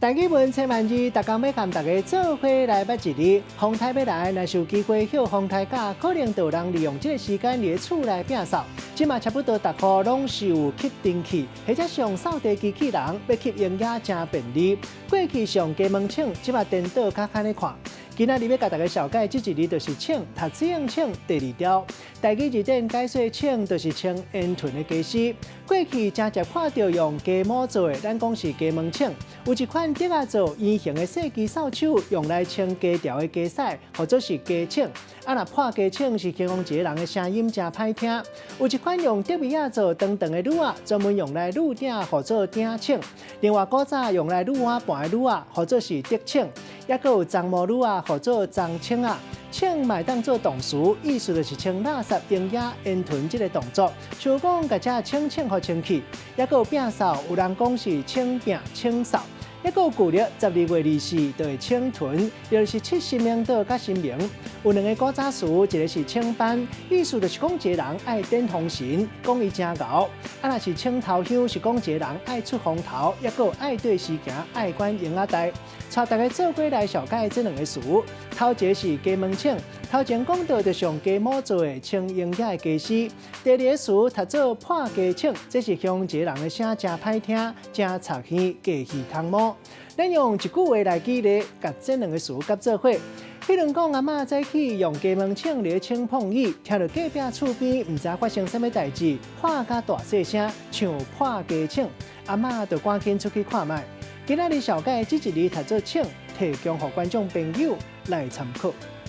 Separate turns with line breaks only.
台語文千萬字，逐工欲共大家做伙來捌一字。風颱欲來，若是有機會歇風颱假，可能就有人利用這個時間佇厝內摒掃。這馬差不多逐戶攏是有吸塵器，或者上掃地機器人，欲吸蠅仔誠便利。過去上雞毛銃，這馬顛倒較較咧看。今仔日欲共大家紹介這一字就是銃，讀水銃第二條。台語字典解說銃就是清煙塵的家私。過去誠濟看著用雞毛做的，咱講是雞毛銃。有一款竹仔做圓形的細支掃帚，用來清雞條的雞屎，號做是雞銃。啊，若破雞銃是形容一个人的聲音誠歹聽。有一款用竹篾仔做長長的擼仔，專門用來擼鼎，號做鼎銃。另外古早用來擼碗盤的擼仔，號做是竹銃。抑閣有樟木擼仔，號做樟銃仔。銃嘛會當做動詞，意思就是清垃圾、蠅仔、煙塵這个動作。像講共這清銃予清去，抑閣有摒掃，有人講是清摒、清掃。抑閣有舊曆12月24就會清屯，就是七神明桌佮神明。有兩个古早詞，一个是清班，意思就是講一个人愛典風神，講伊誠𠢕。啊，若是清頭香，是講一个人愛出風頭，抑閣愛對時行，愛管蠅仔代。帶大家做伙來紹介這兩个詞，頭一个是雞毛銃，頭前講到就是用雞毛做的清蠅仔的家私。第二个詞讀做破雞銃，這是形容一个人的聲誠歹聽，誠插耳，雞耳空毛。咱用一句話來舉例，共這兩个詞結做伙。彼如講，阿嬤早起用雞毛銃來清碰椅，聽著隔壁厝邊毋知發生啥物代誌，喊甲大細聲，像破雞銃，阿嬤就趕緊出去看覓。今仔日紹介這一字讀做銃，提供予觀眾朋友來參考。